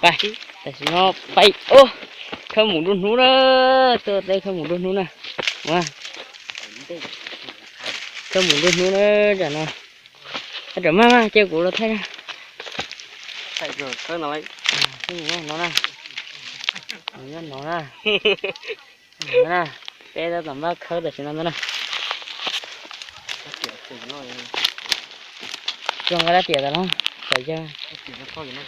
Pais, tam sim no pais, ub, khawb mus dua hnub na, tuaj teb khawb mus dua hnub na. Ua, khawb mus dua hnub na, tam no. Tab tom maj maj cia kuv los thaij na. Khawb mus no na. Nyob no na. Peb tab tom npaj khawb tam sim no ntag na. Zoo nqa rab riam tas los kom yawg.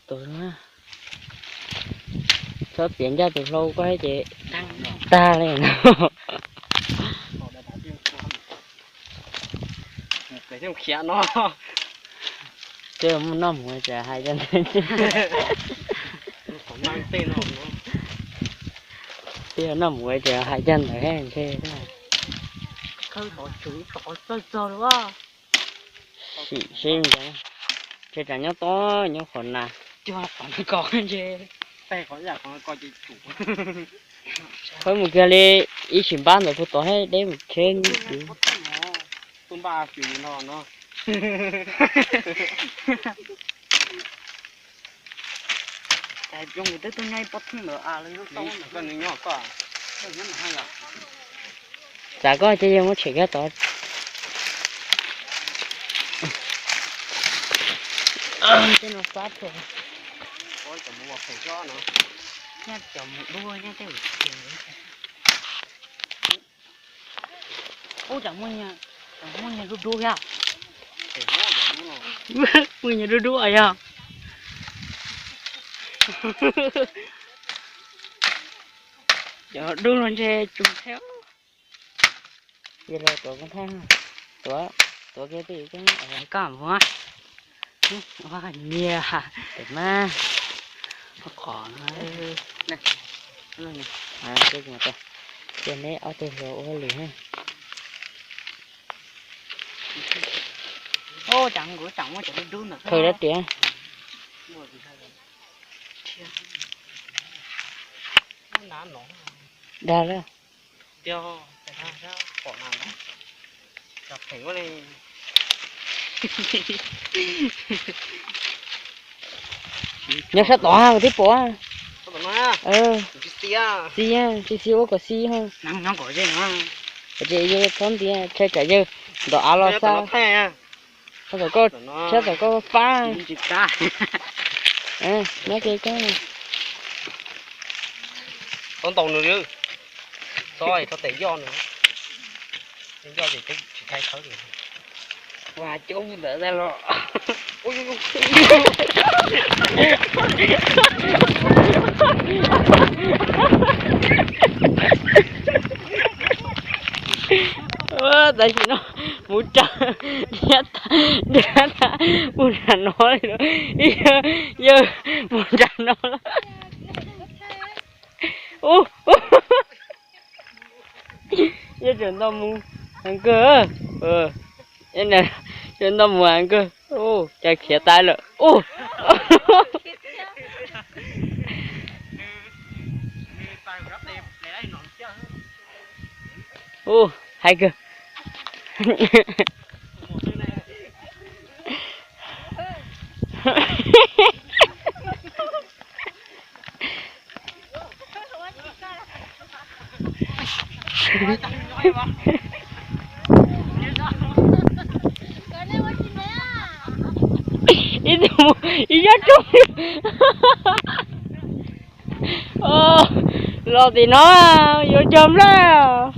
Tus, txhob txiav ncaj tus hlau koj ces tag li no. Twb muaj noj mus tseem hais cov ntawd. Twb yog noj mus tseem hais cov ntawd ntshe. Sim seb, ntshe tsam nyob tob nyob qhov na. Qhov mus kiag li ib sim npab ntawd puag tod thiab deb mus kheb. Txav koj ces yog muab tshem kiag tod. Ub, muaj nyuag dub dub thiab. Muaj nyuag dub dub yog. Cov dub no ntshe tsum thiab. Yog los tuav koob thaij, tuav, tuav kiag twj ywm koj mus. Nyias, tus mas, qhov no, cia neb ob tug hluas ua hauj lwm. Khaws dab riam. Dag lawm. Nyob sab tod twb pom. Xi, tsis xi ua kom xi ho. Ces yawg txhob ntiav, tsam yawg ntov av los xa. Thaum koj, thaum koj fab. Nyob ke koj. Txhob ntaus nws, txhob, txhob tes yoj nws. Yoj ces tsis khai khawb li. Ua coob ntawd tag los. Tam sim no mus tsa, nrhiav tag, mus nram no li, yawg mus nram no lawm. Ub, yawg tseem nto mus heev kawg, tseem nto mus heev kawg, cas khiav tas lawm. Ub, ub, hais kawg. Ib tug mus ib yob tsoog. Los tim no yuav cog nplaj.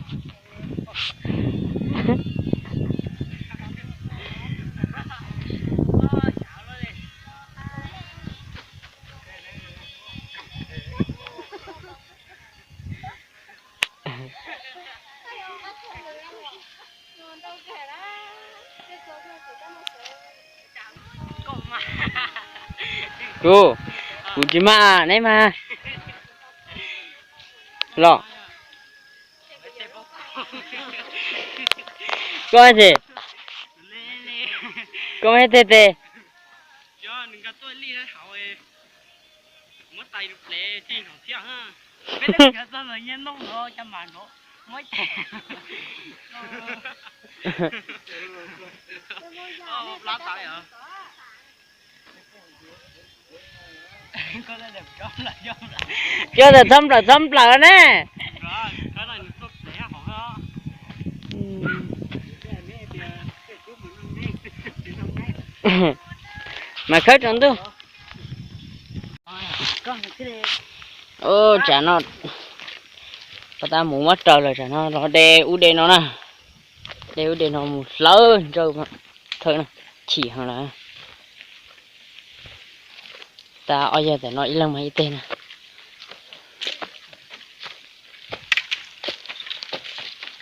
Kuv, kuv tsis mag neb mas. Los. Koj tes, koj tes tes. Coj ntawm txhob nplawm txhob nplawm ne. Mas khawb rau ntuj. Tsam no pas tas mus muab raws lawm, tsam no los de ub de no na. De ub de no mus hlawv ntsawj thawj na, chim heev lawm. Tas ob yawg ntawm no ib leeg mas ib teg na.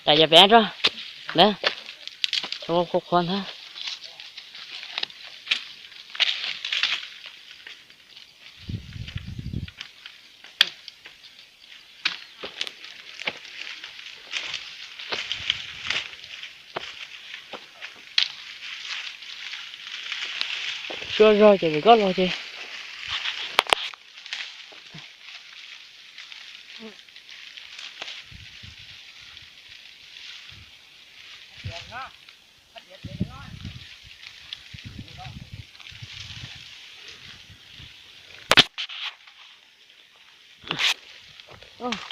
Tas yog pem tso, ntawd, qhuav qhuav ntag. Suav zog ces pem koj los ces.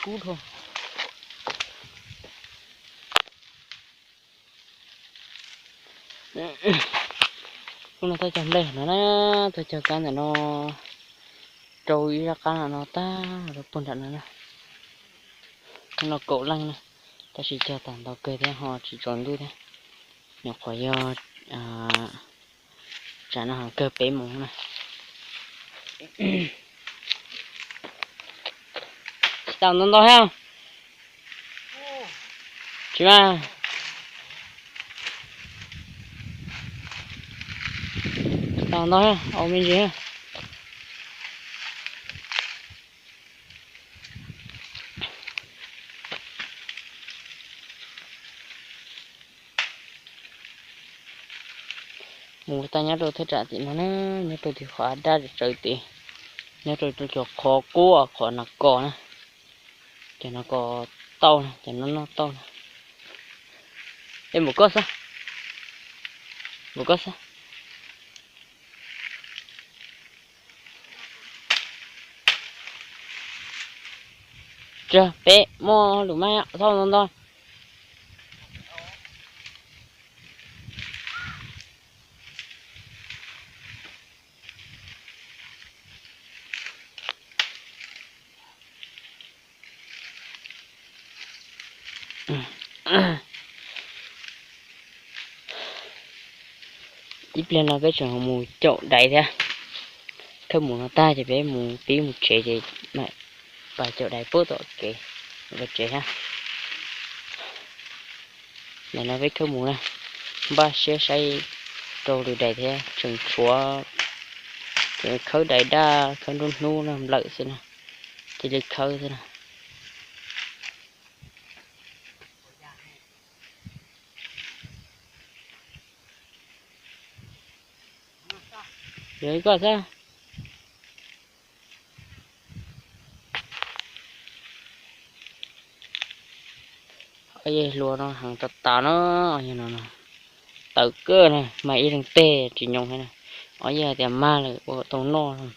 Kub dhau. Hnub no tuaj cog nplej no na, tuaj cog kab ntawm no rau ib zaj qab no tag rau puag nram no na. Hnub no kaum leej na, tab sis cog tag ntau kawg thiab ho tsis tsaus ntuj thiab. Nyuam qhuav yog tsam no kawg peb moos na. Tsis tau ntau ntau thiab. Tsis mas. Tsis tau ntau thiab, au me ntsis thiab. Mus tau nyob rau thaj tsam tim no na, nyob rau tim qhov dab tsawv tid, nyob rau cov qhov qub qhov no kos na. Cov no kos tauj na, cov no noj tauj na. Es npaum koj xwb, npaum koj xwb. Tsawg peb muaj lus mas txhob ntau ntau. Ib pliag no peb tseem mus caum dais thiab. Khawb mus no tag ces peb mus pib mus tsev ces mam pais caum dais pub tom kev, pais tsev thiab. Nim no peb khawb mus na, npaj siab saib rau lwm dais thiab tseem tshuav, tseem khawb dais daj khawb nruab hnub no nplawm xwb na, cia li khawb xwb na. Yog ib koj xwb. Yog hluas no heev tas tas no, yog no tawv kawg na, mas ib leeg teg tsis nyoo thiab na. Ob yawg tias mag lawm ua tau noj.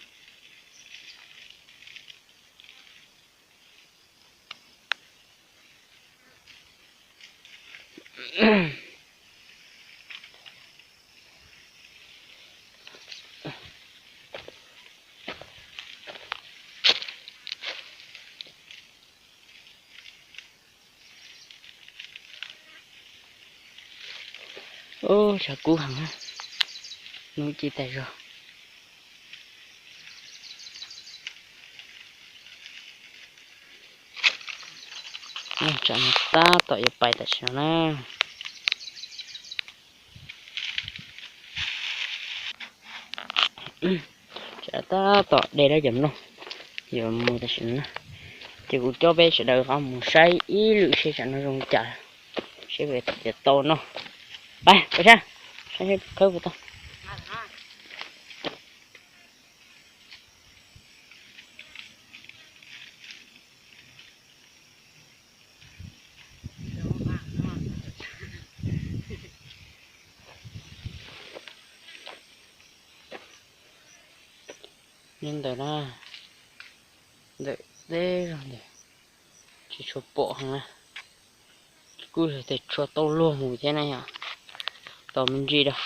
Ub, tshav kub heev, hnub ci tas zog. Tsam no tab tom yuav pais tam sim no na. Tsam tab tom de dab cov nplooj yuav mus tam sim no na. Ces kuv coj peb sawv daws qhov mus saib ib lwm seb tsam no zoo li cas, seb puas tau noj. Pais, pais sab, sab khawb puas tau. Li ntawm no, ntawm deb zog ntawm, tsis tshua pom heev na. Kuj yog tias tshua tau luag mus thiab na yom. Tau me ntsis rau,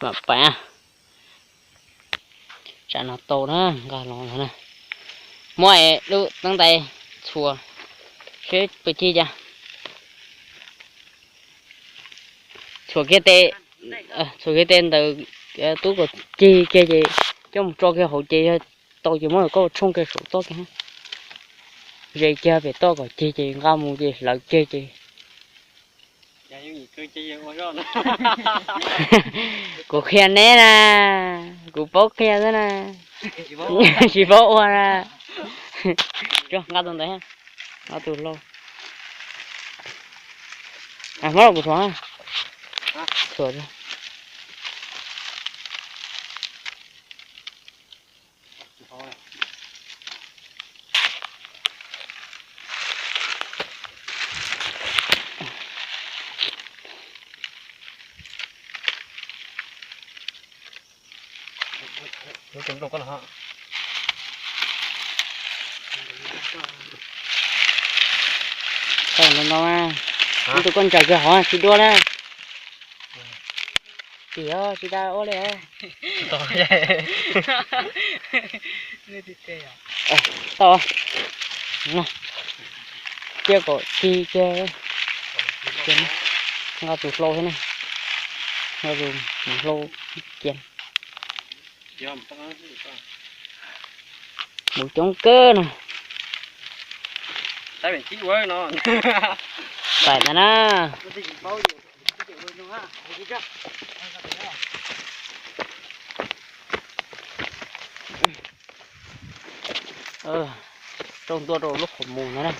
mam pais. Tsam no tau na, nqa los no na. Muab lub teeb ntais txhua seb puas cig cas. Txhua kiag tes, txhua kiag tes ntawm tub kom cig kiag ces coj mus tso kiag hauv ces yog tau ces muab koj tshooj kiag saum toj kiag. Ze kiag pem toj kom cig ces nqa mus ces hlawv kiag ces. Kuv qhia neb na, kuv paub qhia xwb na, tsis paub ua na. Nqa tus ntawd, nqa tus hlau. Muab los kuv thuam, thuam. Tau no no, ib tug koj ntsawm kiag hov tsis dua na. Tiag tsis da ua li. Tau. Cia kom cig kiag. Nqa tus hlau thiab na. Nqa tus hlau cia. Mus coob kawg no. Txais ntawd na. Rau ntua rau lub qhov mus no na.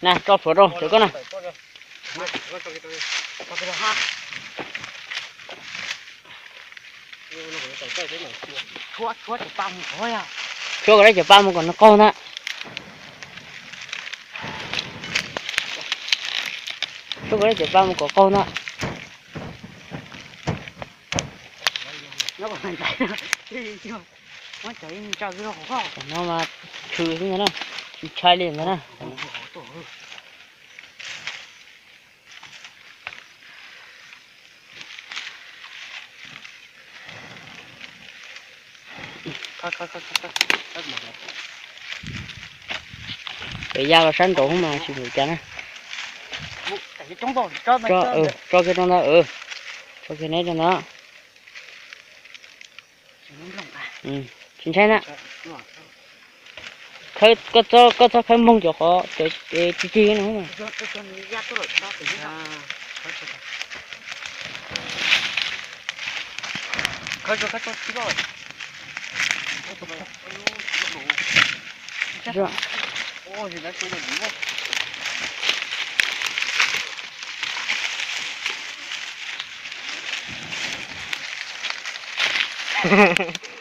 Na, tso plhuav rau cov koj na. Tshuab kom lawv cov pa mus kom nws qaug ntag. Tshuab kom lawv cov pa mus kom qaug ntag. No mas khwv xwb ntag na, tsis ntshai li ntag na. Pem ya los sab nraud mas tsis mus cas na. Tso kiag rau ntawd, tso kiag neb rau ntawd. Tsis ntshai na. Koj txhob khawb npoog cov qhov cig cig no.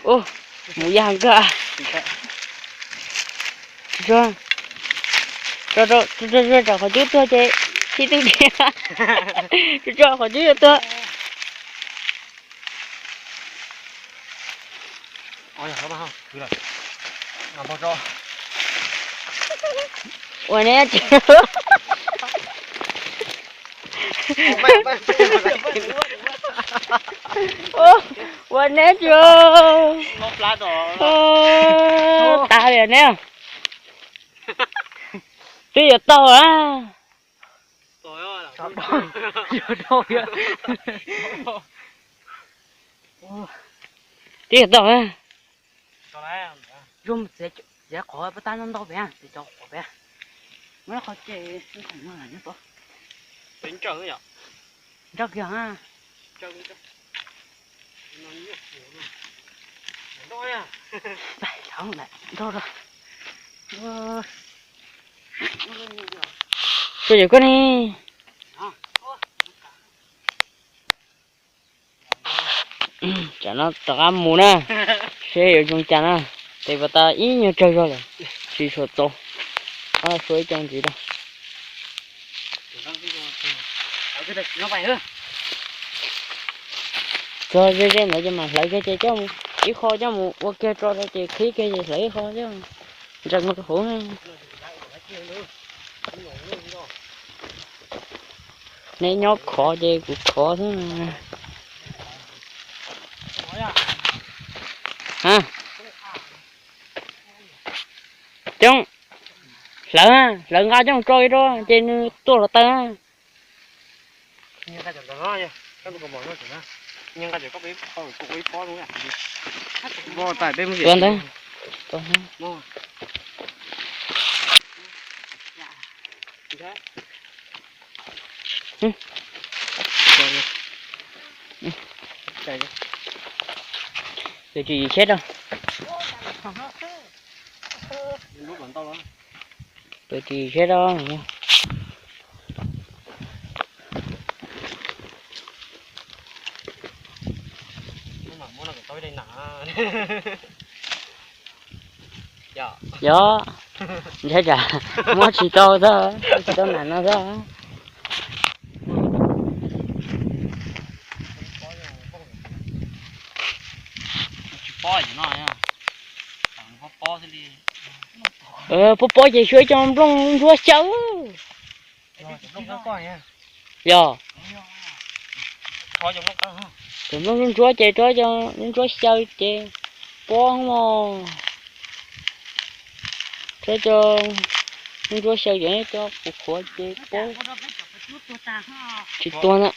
Ub, mus yag nkag. Tso, tso, tso, tso qhov cub tuag ces sib tw dhia. Tso, tso qhov cub yuav tuag. Ua neb tsis, ua neb tsis, tas li neb. Twb yuav tau na. Twb yuav tau na. Zoo txiav qhov pab tab ntau ntau pem, txiav cov qhuav pem. Muab qhov ces ntsawj kiag ha. Ntau, ntau. Koj yawm koj ne. Tsam no rov qab mus na, seb yuav zoo cas na. Tes pas tas ib nyuag tsawg zog lawm, tsis tshua txaus, suav ib co ntxiv rau. Txog ze ze ntawd ces mam hlawv kiag ces coj mus ib qho, coj mus ua kiag tso rau ces qhib kiag ces hlawv ib qho coj ntsees mus rau hauv. Neb nyob khov ces kuv khov xwb. Coob, hlawv, hlawv nqa coj mus tso rau ces nws tuaj hluav taws. Tua ntawd. Peb tsis tsheb rau. Peb tsis tsheb rau. Yog, ntshai tsam muab tsis tau xwb, muab tsis tau nam no xwb. Pob pob ces xyuas ib co nplooj ntsuab xyaw. Yog, cov nplooj ntsuab ntsuab ces rau cov ntsuab xyaw ces pob mog. Rau cov ntsuab xyaw ces cov qhuav qhuav ces pob. Tsis tuag na.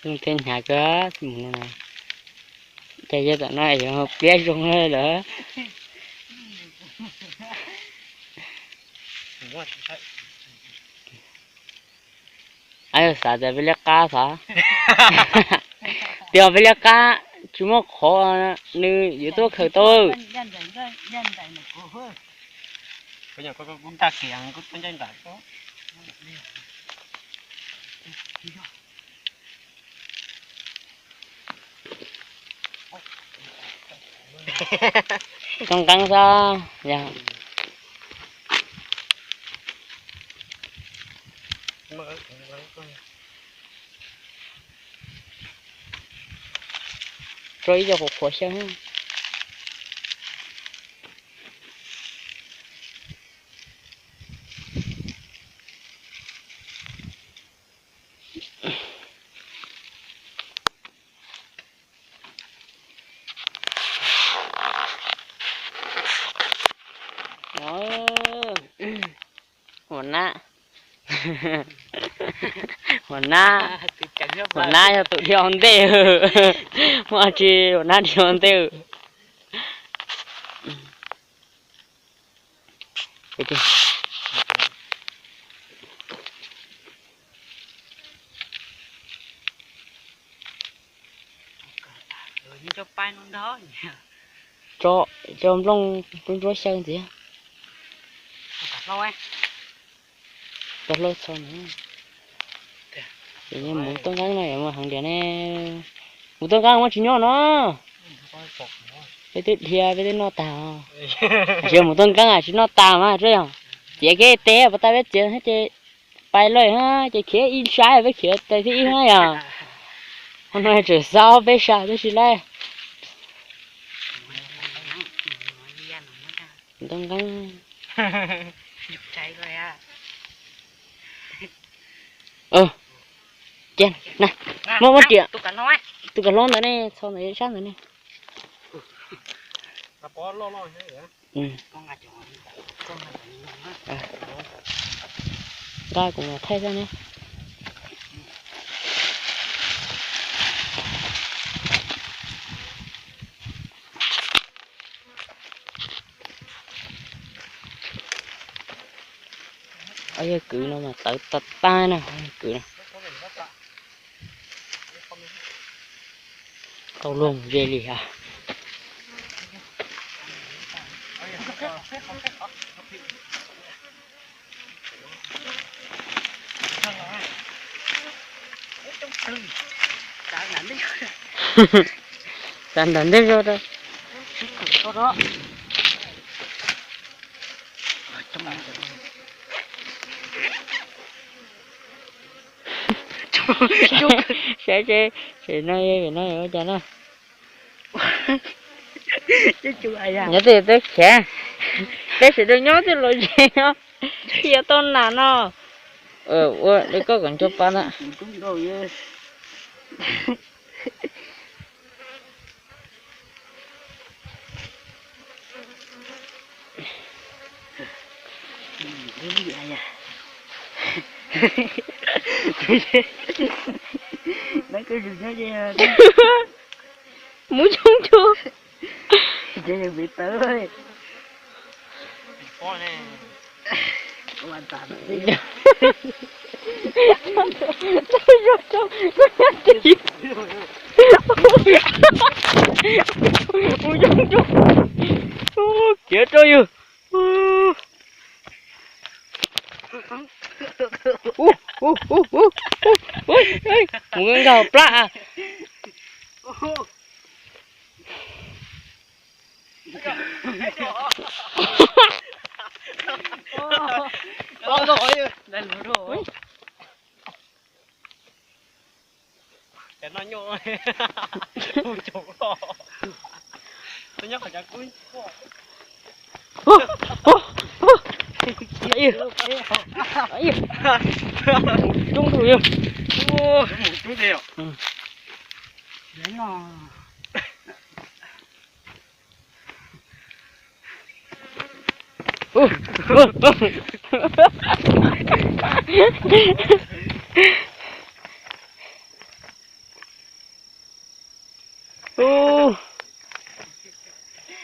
Mus tej hnyav kawg mus no na. Ces yog tam no yuav pliab zoo lawm. Xav tias peb liab qab xav, tias peb liab qab tsis muaj qhov nws yuav tuaj khaws tau. Too nqeeb xwb. Rau ib co qhuav qhuav xyaw. Huas nab, huas nab, huas nab yog tus dhia ua ntej. Muaj tsi huas nab dhia ua ntej. Tso, tso nplooj, nplooj ntsuab xyaw ntxiv. Tau hlauj txho na. Ces mus tuaj nqeeb no yuav mus heev diam ne. Mus tuaj nqeeb muab tsis nyob no. Peb twb dhia peb twb noj tag. Tiam sis mus tuaj nqeeb tsis noj tag mas tsuas yog txiav kev teb puas tau peb txiav ces pais lawm ces khiav ib sab peb khiav tes thiab ib na yog. Qhov no tseem xa ob peb sab tab sis lawm. Ntoo nqeeb. Cia na, muab muab riam tus kav hlob ntawd ne, txho ntawd sab ntawd ne. Nqa kuv mus thaij xwb ne. Ob yawg kwv no mas tawv tag tag na, kwv no. Tau luag ze li a. Tag nrho ntej zog rau. Saib seb, no, no ua cas na. Nyob twb khiav, peb sawv daws nyob twb los ze no, khiav tau nas no. Ua li koj kom nco pa na. Mus coob coob. Khiav rau yus. Mus nkaug plab. Coob dhau yog.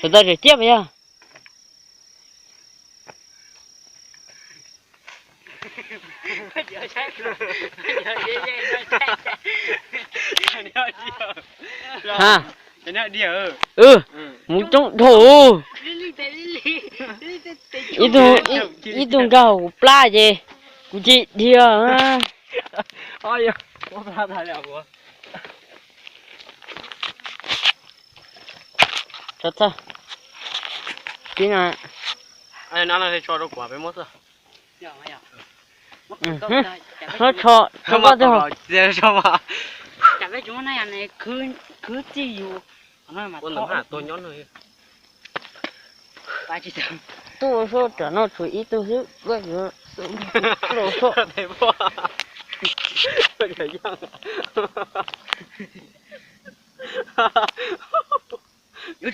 Tus tau tseem ciaj pas yog. Ha, mus coob dhau. Ib tug nkaug kuv plab ces kuv cia li dhia. Tso txawj. Tib no. Hlob tsho, tsho koj twg? Tuaj sab nram no tshuav ib tug xwb, koj yuav tuaj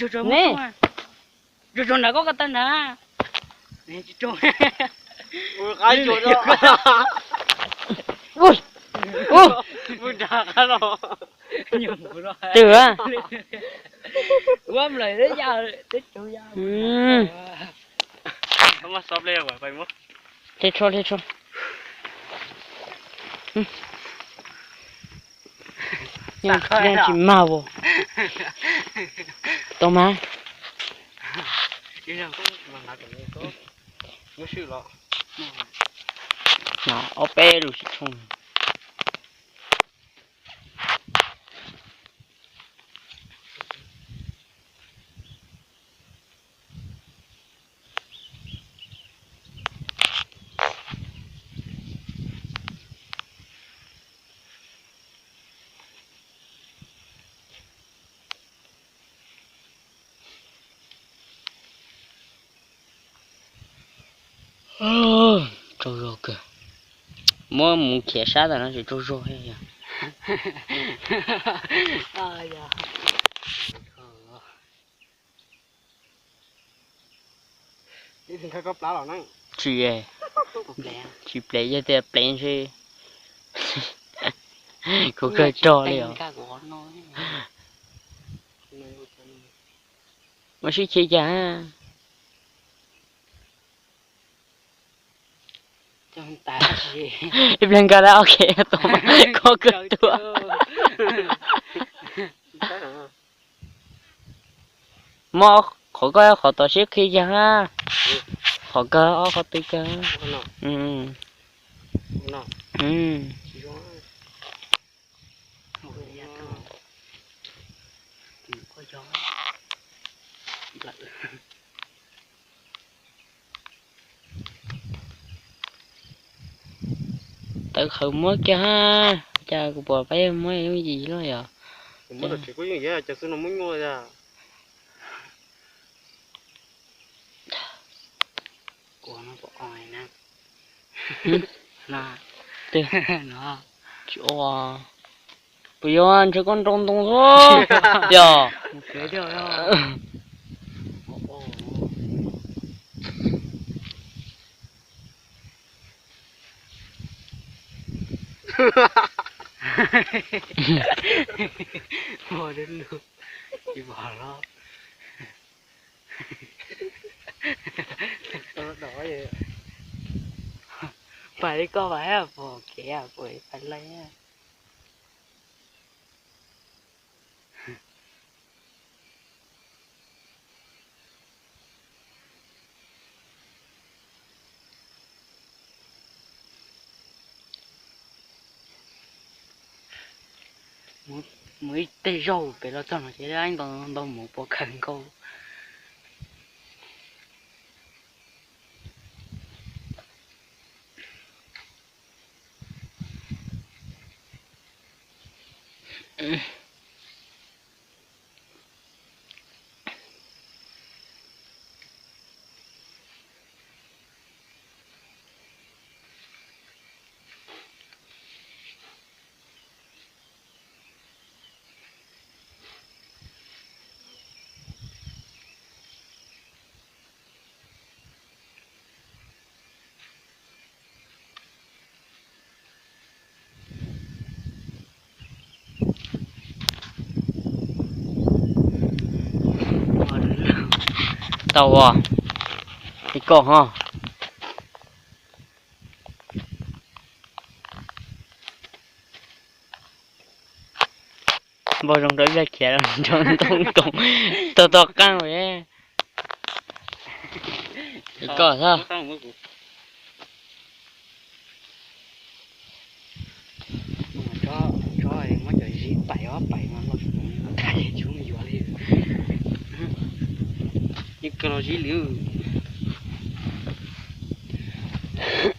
sab. Ne, tsuag tsuag nram koj ko taw nrad. Twb a. Hle tso, hle tso. Yeej tsis mag vos. Tau mas. Ob peb lus tsis tshooj. Tsaug zog kawg. Muab mus khiav sab tam no tsis tsaug zog thiab yog. Tsis, tsis plev, yog tias plev ntshe kuv kawg rog li os. Ua sib chim cas. Ib pliag nkag lawm, ok, koj kawg tuaj. Mob qhov koj qhov tom siab khi yag. Qhov kawg, ob qhov twg kawg. Tawv qhawv muab kiag, cas kuv pom peb muab yooj yim luaj yom. Puas yog ntshe koj nrau ntoo xwb yog. Pais li koj vas pom kev pais lawm. Mus ib teg zaug pem los txog no ces ntau mus puas khaws nkaus. Tau os, ib koj ho. Npau zoo rau ib pliag khiav rau ntoo koom tau tau qeej. Ib koj xwb. Muab cov zib pais ob pais no los thaij tsis yuav li. Yeej kawg los zib li.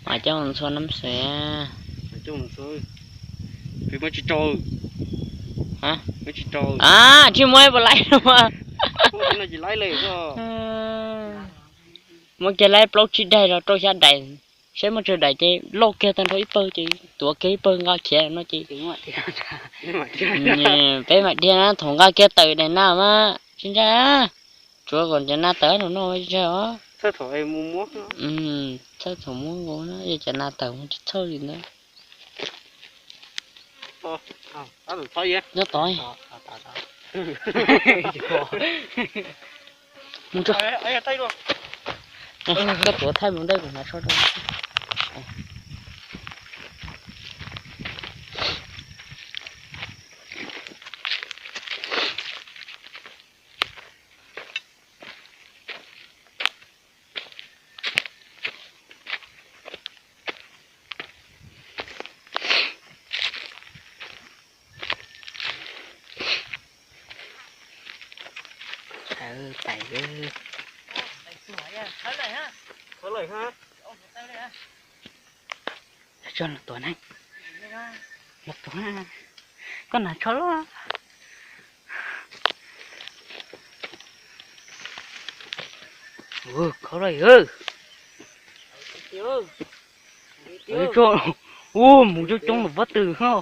Mas coj mus ntxhua nab xwm. Muab tsis rau, muab tsis rau. Tsis muaj ib puas laib no. Muab kiag laib plaub tsib daim los rau xya daim, saib muaj tsawg daim ces lauj kiag tag nrho ib pawg ces tuav kiag ib pawg nqa khiav no ces. Peb mam dhia na, thaum nqa kiag tawm daim nas mas tsis ntshai, tsuav kom cov nas tawm no no tsis ntshai os. Txhawj thaum muab nkaus na, yog cov nas tawm mas tsis txhawj li ntawd. Nyob tod. Mus tso. Koj tuav thaij mus ntej kuv hnav tsho rau. Pais. Tso los tuav na. Los tuav na. Koj hnav tsho lawm. Khov lawm. Ua mus coob coob lawm pob tw ho.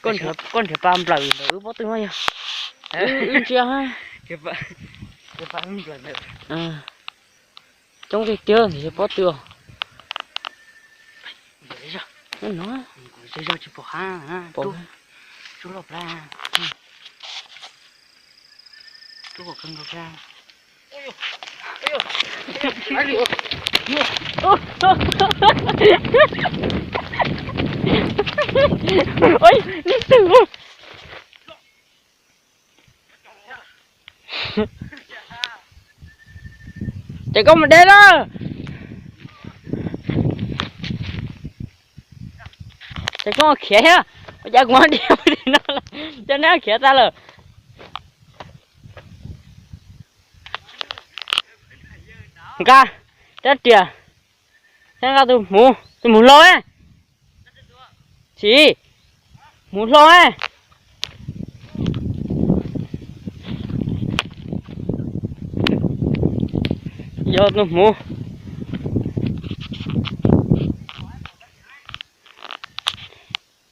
Koj nrhiav pa nplawm ntawm wb pob tw no yog. Wb ntsia. Coob tiag tiag ntawm pob tw. No. Oj, ib tug. Ces koj mus de lawm. Ces koj khiav thiab, ua cas kuv di no, cov neb khiav tag lawm. Nqa rab riam, nqa tus hmuv, tus hmuv hlau, tsis, hmuv hlau. Yog tus hmuv.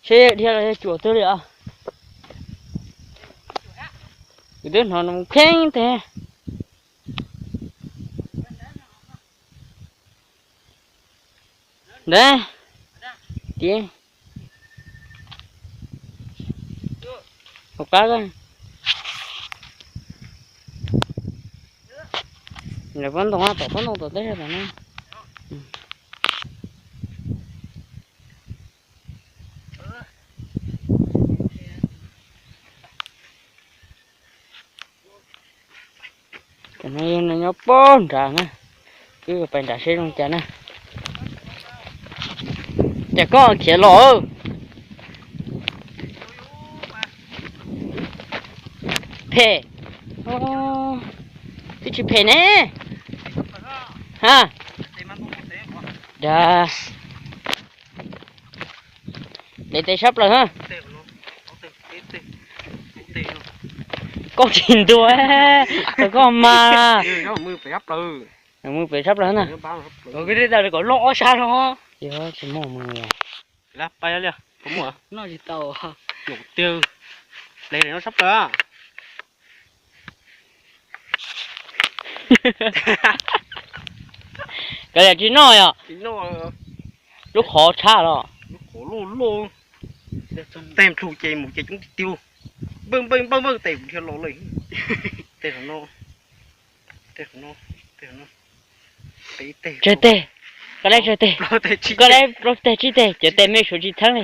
Seb dhia los yog cuam twg li os. Kuv twb hnov no kheej teg. Nrad, tiag. Hauv qab, lawv pob ntoo, tom pob ntoo tom teb tom no. Cov no yog nws nyob pob nrad na, wb pais nrad seb zoo cas na. Cas koj khiav los? Phem, twb tsis phem ne. Ha, dag, de tes sab plaws ha. Koj tsis ntuas, koj mas. Mus pem sab plaws na. Kom loj ob sab no. Yog tsis muaj mus. Pais li, noj tsis tau. Tiag, ple no sab plaws. Koj yam tsis noj yom? Lub qhov tshaj los. Tej plhu ces mus ces coob tiag tiag. Npawj npawj npawj npawj tes kuv dhia los lawm. Tej qhov no, tej qhov no, tej qhov no. Tsawg teg? Koj laib tsawg teg? Koj laib plaub teg tsib teg, cov tes me suav tsis theeb li.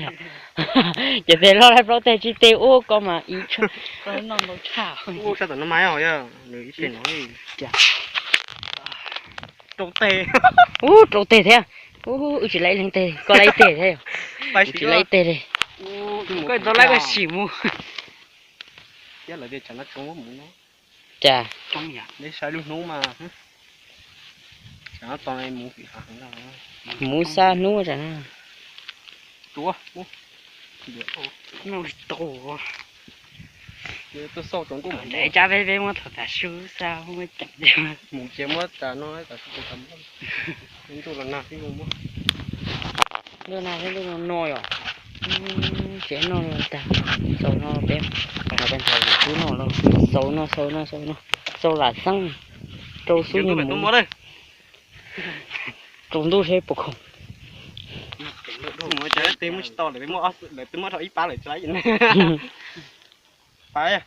Cov tes loj laib plaub teg tsib teg ub koj mas ib tshaj. Ub, rau teg thiab. Ub, wb tsis laib ib leeg teg, koj laib ib teg thiab. Wb tsis laib ib teg li. Koj tau laib koj sim mus. Cas? Saib lub hnub mas. Mus xa hnub tsam na. Tuaj, tuaj xauj tsaus ntuj mas. Cab peb peb muab thaum tas su xa muab ceem. Mus ces muab tas no tas su tas ntuj los nag xwb muab. Ntuj nag xwb ntuj no no yom. Tsev noj tag, xaus no peb, peb nrog tus tub noj los xaus no xaus no xaus no, xaus lam xeeb, rau xub nyuag mus. Tsaus ntuj seb puas khoom. Tes muab tsis tau lawm, lawv twb muab rau ib pab lawm tsis laib. Pab.